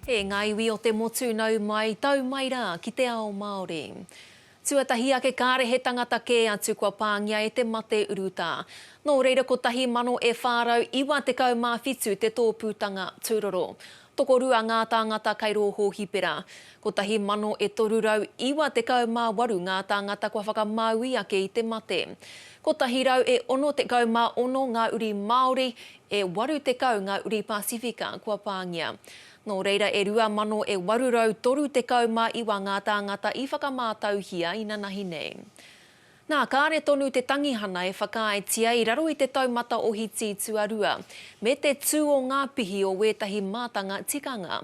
E ngā iwi o te motu nau mai, tau mai rā ki te ao Māori. Tuatahi ake kāre he tangata kē atu kua pāngia e te mate urutā. Nō reira 1497 te tōpūtanga tūroro. Tokorua ngā tāngata kei rō hōhipera. 1398 ngā tāngata kua whakamāui ake i te mate. 166 ngā uri Māori, e 80 ngā uri Pasifika kua pāngia. Nō reira e 2,000 e 839 ngā tāngata i whakamātauhia inanahi nei. Nā, kāre tonu te tangihana e whakaaetia i raro i te taumata ohiti tuarua, me te tū o ngā pihi o wētahi mātanga tikanga.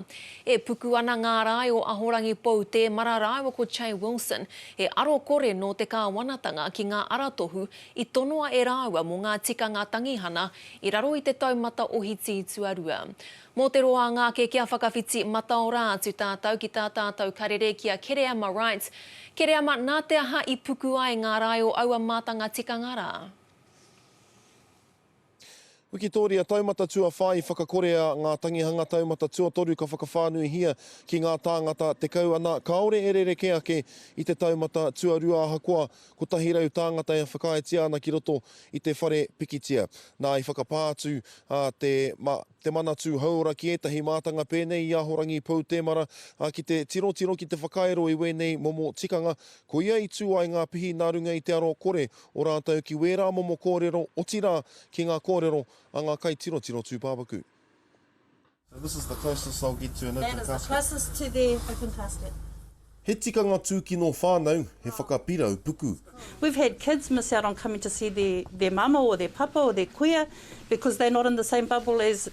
E puku ana ngā rae o Ahorangi Pou Tēmara rāua ko Che Wilson, he aro kore nō te kāwanatanga ki ngā aratohu i tonoa e rāua mō ngā tikanga tangihana i raro i te taumata ohiti tuarua. Mō te roanga ake kia whakawhiti mataora atu tātou ki tā tātou karere ki a Kereama Wright. Kereama, nā te aha i puku ai ngā rae o aua mātanga tikanga rā? Wikitōria, Taumata tuawhā i whakakorea ngā tangihanga taumata tuatoru ka whakawhānuihia ki ngā tāngata 10 ana kāore e rerekē ake i te taumata tuarua ahakoa 100 tāngata e whakaaetia ana ki roto i te whare pikitia. Nā i whakapā atu a te Te Manatū Hauora ki ētahi mātanga pēnei i Ahorangi Pou Temara ki te tirotiro ki te whakaero i wēnei momo tikanga, koia i tū ai ngā pihi nā runga i te aro kore o rātou ki wērā momo kōrero, otirā ki ngā kōrero a ngā kaitirotiro tūpāpaku. So this is the closest I'll get to an open That is the casket. closest to the open casket. He tikanga tūkino whānau, he whakapirau puku. We've had kids miss out on coming to see their, their mama or their papa or their kuia because they're not in the same bubble as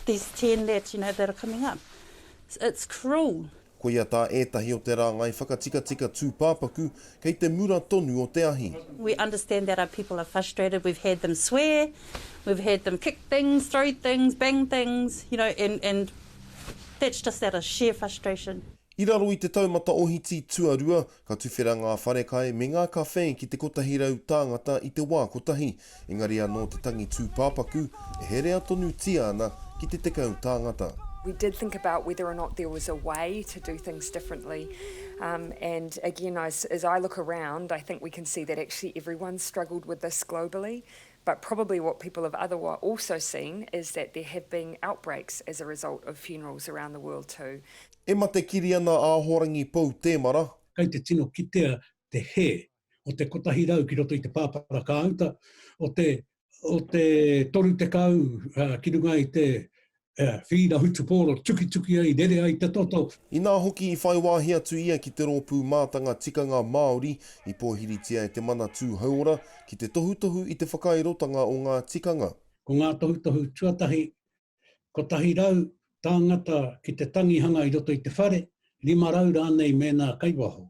these 10 that, you know, that are coming up. It's cruel. Koia tā ētahi o te rāngai whakatikatika tūpāpaku kei te mura tonu o te ahi. We understand that our people are frustrated, we've had them swear, we've had them kick things, throw things, bang things, you know, and, and that's just out of sheer frustration. I raro i te taumata ohiti tuarua, ka tuwhera ngā wharekai me ngā kawhe ki te 100 tāngata i te wā kotahi, engari anō te tangi tūpāpaku e herea tonutia ana ki te 10 tāngata. We did think about whether or not there was a way to do things differently um, and again as, as I look around I think we can see that actually everyone's struggled with this globally but probably what people have otherwise also seen is that there have been outbreaks as a result of funerals around the world too. E mate kiri ana a Ahorangi Pou Temara. Kei te tino kitea te hē o te 100 ki roto i te pāpara kāuta, o te, o te 30 ki runga i te whīra hutupōro tukituki ai, rere ai te toto. Inā hoki i whai wāhi atu ia ki te Rōpū Mātanga Tikanga Māori i pōhiritia e te Manatū Hauora ki te tohutohu i te whakairotanga o ngā tikanga. Ko ngā tohutohu tuatahi 100 tāngata ki te tangihanga i roto i te whare, 500 rānei mēnā kai waho.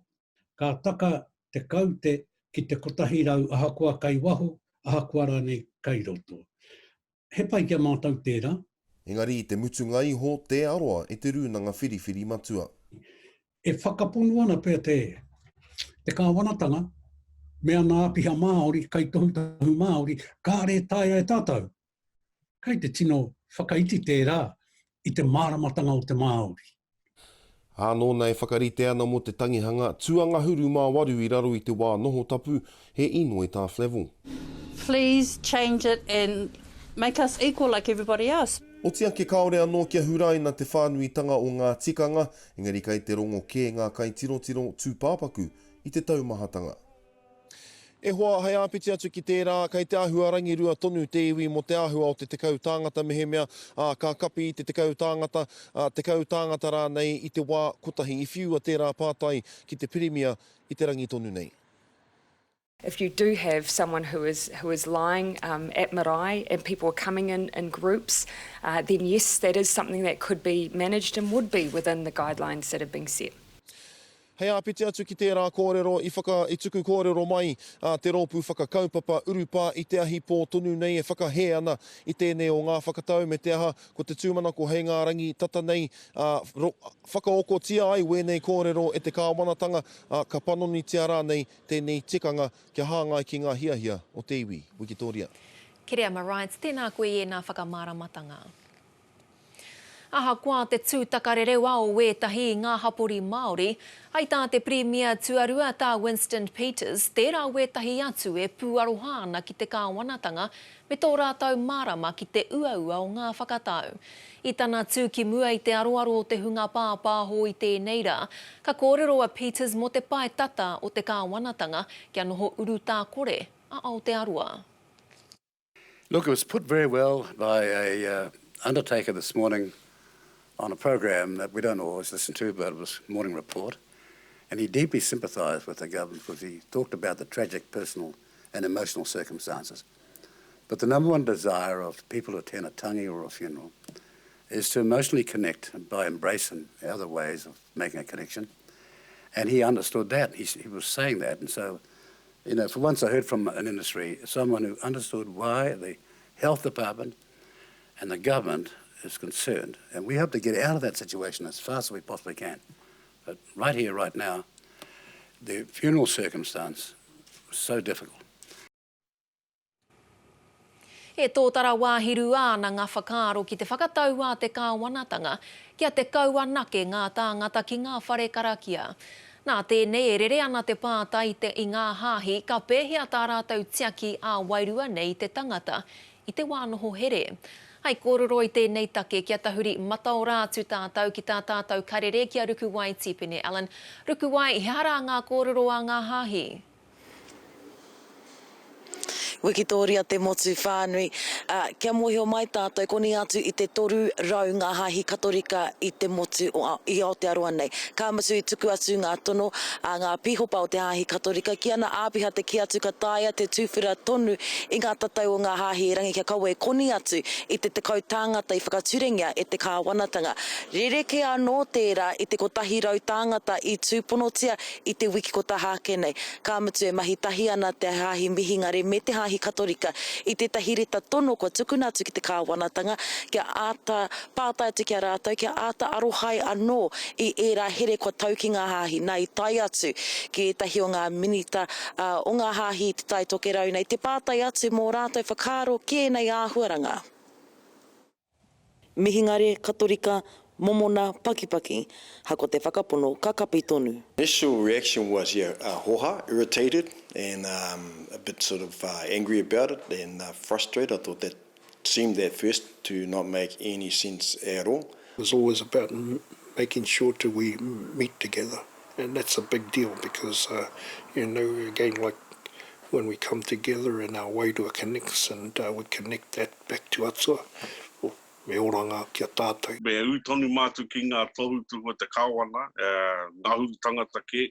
Ka taka te kaute ki te 100 ahakoa kai waho, ahakoa rānei kai roto. He pai ki a mātou tērā. Engari i te mutunga iho, tē aroa e te Rūnanga Whiriwhiri Matua. E whakapono ana pea te te kāwanatanga me ana āpiha Māori, kaitohutohu Māori, kāre e taea e tātou Kei te tino whakaiti tērā i te māramatanga o te Māori. Ā, nōna e whakarite ana mō te tangihanga tuangahuru mā waru i raro i te wā noho tapu, he inoi tā Flavell. Please change it and make us equal like everybody else. Oti ake kāore anō kia huraina te whānuitanga o ngā tikanga, engari kei te rongo kē ngā kaitirotiro tūpāpaku i te taumahatanga. E hoa, hei āpiti atu ki tērā, kei te āhua rangirua tonu te iwi mō te āhua o te 10 tāngata mehemea, ā, ka kapi i te 10 tāngata, ā, 10 tāngata rānei i te wā kotahi. I whiua tērā pātai ki te Pirimia i te rangi tonu nei. If you do have someone who is who is lying um, at marae and people are coming in in groups, uh, then yes, that is something that could be managed and would be within the guidelines that have been set. Hei āpiti atu ki tērā kōrero, i whaka, i tuku kōrero mai a Te Rōpū Whakakaupapa Urupā i te ahi pō tonu nei e whakahē ana i tēnei o ngā whakatau me te aha, ko te tūmanako hei ngā rangi tata nei, ā, ro, whakaokotia ai wēnei kōrero e te kāwanatanga, ā, ka panonitia rānei tēnei tikanga kia hāngai ki ngā hiahia o te iwi. Wikitōria. Kereama Wright, tēnā koe i ēnā whakamāramatanga. Ahakoa te tūtakarerewa o wētahi i ngā hapori Māori, hai tā te Pirimia Tuarua tā Winston Peters, tērā wētahi atu e pūaroha ana ki te kāwanatanga me tō rātou mārama ki te uaua o ngā whakatau. I tana tū ki mua i te aroaro o te hunga pāpāho i tēnei rā, ka kōrero a Peters mō te pae tata o te kāwanatanga kia noho urutā kore a Aotearoa. Look, it was put very well by a uh, undertaker this morning on a program that we don't always listen to, but it was Morning Report. And he deeply sympathised with the government because he talked about the tragic personal and emotional circumstances. But the number one desire of people who attend a tangi or a funeral is to emotionally connect by embracing other ways of making a connection. And he understood that. He, he was saying that. And so, you know, for once I heard from an industry, someone who understood why the health department and the government is concerned. And we hope to get out of that situation as fast as we possibly can. But right here, right now, the funeral circumstance was so difficult. E tōtara wāhi rua ana ngā whakaaro ki te whakatau a te kāwanatanga kia 10 anake ngā tāngata ki ngā whare karakia. Nā tēnei e rere ana te pātai i te i ngā hāhi ka pēhea tā rātou tiaki ā-wairua nei i te tangata i te wā noho here. Hai kōrero i tēnei take kia tahuri mataora atu tātou ki tā tātou karere ki a Rukuwai Tipene Allen. Rukuwai, he aha rā ngā kōrero a ngā hāhi? Wikitōria te motu whānui, ā, kia mōhio mai tātou koni atu i te 300 ngā hāhi Katorika i te motu o, i Aotearoa nei. Ka mutu i tuku atu ngā tono a ngā pīhopa o te hāhi Katorika ki ana āpiha te kī atu ka taea te tūwhera tonu i ngā tatau o ngā hāhi erangi kia kaua e koni atu i te 10 tāngata i whakaturengia e te kāwanatanga. Rerekē anō tērā i te 100 tāngata i tūponotia i te wiki kotaha ake nei. Ka mutu e mahi tahi ana te Hāhi Mihingare me te Hāhi Katorika i tētahi reta tono kua tukuna atu ki te kāwanatanga kia āta pātai atu ki a rātou kia āta arohae anō i ērā here kua tau ki ngā hāhi. Nā, i tae atu ki ētahi o ngā minita o ngā hāhi i Te Tai Tokerau nei te pātai atu mō rātou whakaaro ki ēnei āhuaranga. Mihingare, Katorika, Momona, Pakipaki, ha ko te whakapono ka kapi tonu. Initial reaction was yeah hoha, irritated and um a bit sort of angry about it and frustrated, I thought that seemed at first to not make any sense at all. It was always about making sure to we meet together and that's a big deal because uh, you know again like when we come together and our wairua connects and uh, we connect that back to Atua, well, me oranga ki a tātou. Me ū tonu mātou ki ngā tohutohu a te Kāwana, ngahuru tangata kē,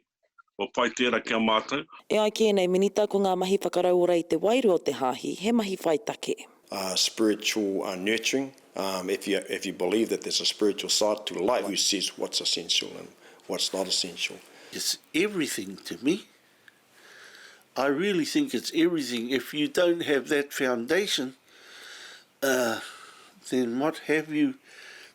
kua pai tērā ki a mātou. E ai ki ēnei minita, ko ngā mahi whakarauora i te wairua o te hāhi, he mahi whai take. Spiritual nurturing, if you if you believe that there's a spiritual side to life, who says what's essential and what's not essential. It's everything to me. I really think it's everything. If you don't have that foundation, uh, then what have you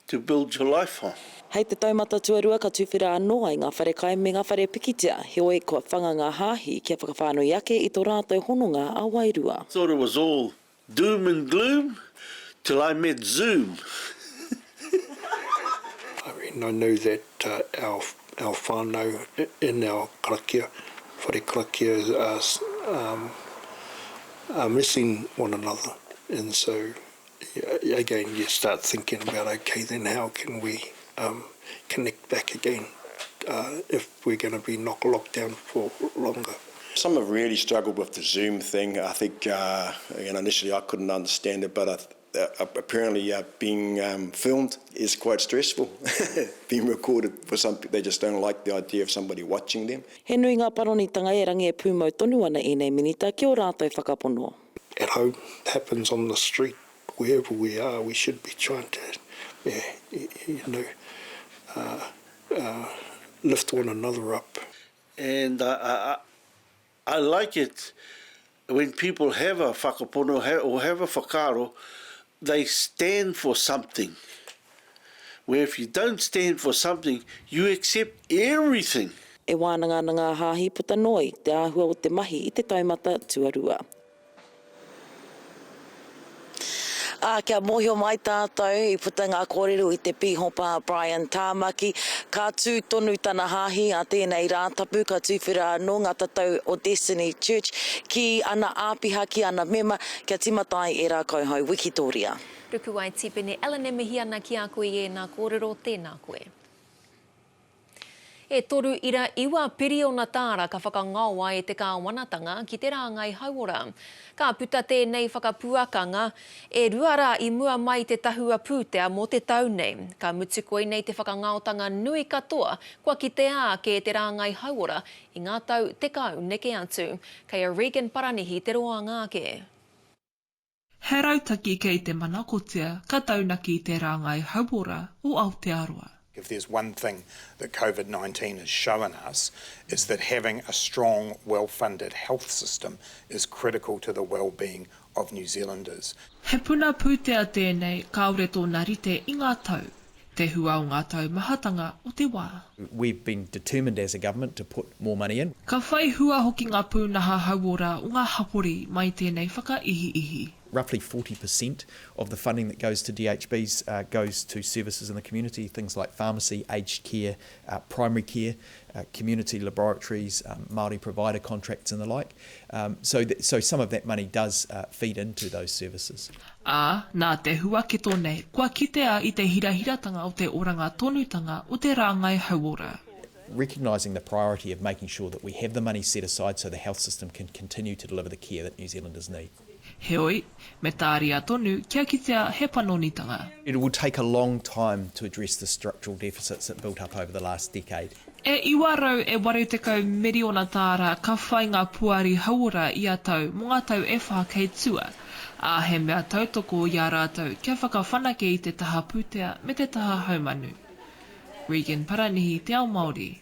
to build your life on? Hei te taumata tuarua ka tuwhera anō ai ngā wharekai me ngā whare pikitia, heoi kua whanga ngā hāhi kia whakawhānui ake i tō rātou hononga ā-wairua. Thought it was all Doom and gloom till I met Zoom. I mean, I know that uh, our, our whānau in our karakia, whare karakia, are, um, are missing one another. And so, again, you start thinking about, okay, then how can we um, connect back again uh, if we're going to be knock locked down for longer? Some have really struggled with the Zoom thing. I think, uh, you know, initially I couldn't understand it, but I, uh, apparently uh, being um, filmed is quite stressful. being recorded for some they just don't like the idea of somebody watching them. He nui ngā panonitanga erangi e pūmau tonu ana ēnei minita ki ō rātou whakapono. At home, happens on the street, wherever we are, we should be trying to, yeah, you know, uh, uh, lift one another up. And I, I, I like it when people have a whakapono or have a whakaaro, they stand for something. Where if you don't stand for something, you accept everything. E wānanga ana ngā hāhi puta noa i te āhua o te mahi i te taumata tuarua. Ā, kia mōhio mai tātou, i puta ngā kōrero i te Pīhopa a Brian Tāmaki, ka tū tonu tana hāhi ā tēnei Rātapu, ka tuwhera anō ngā tatau o Destiny Church ki ana āpiha, ki ana mema, kia tīmata ai ērā kauhau wikitōria. Rukuwai Tipene Allen e mihi ana ki a koe i ēnā kōrero, tēnā koe. E 3.9 piriona tāra ka whakangaoa e te kāwanatanga ki te rāngai hauora. Ka puta tēnei whakapuakanga e rua rā i mua mai te tahua pūtea mō te tau nei. Ka mutu koinei te whakangaotanga nui katoa kua kitea ake e te rāngai hauora i ngā tau 10 neke atu. Kei a Regan Paranihi te roanga ake. He rautaki kei te manakotia ka taunaki i te rāngai hauora o Aotearoa. If there's one thing that Covid 19 has shown us is that having a strong, well-funded health system is critical to the well-being of New Zealanders. He puna pūtea tēnei kāore tōna rite i ngā tau, te hua o ngā taumahatanga o te wā. We've been determined as a government to put more money in. Ka whai hua hoki ngā pūnaha hauora o ngā hapori mai tēnei whakaihiihi. Roughly 40% of the funding that goes to DHBs goes to services in the community, things like pharmacy, aged care, primary care, community laboratories, Māori provider contracts and the like. So, so some of that money does feed into those services. Ā, nā te huaketo nei, kua kitea i te hirahiratanga o te oranga tonutanga o te rāngai hauora. Recognising the priority of making sure that we have the money set aside so the health system can continue to deliver the care that New Zealanders need. Heoi, me tāria tonu kia kitea he panonitanga. It will take a long time to address the structural deficits that built up over the last decade. E 980 miriona tāra ka whai ngā poari hauora ia tau mō ngā tau e whā kei tua, ā, he mea tautoko i a rātou kia whakawhanake i te taha pūtea me te taha haumanu. Regan Paranihi, Te Ao Māori.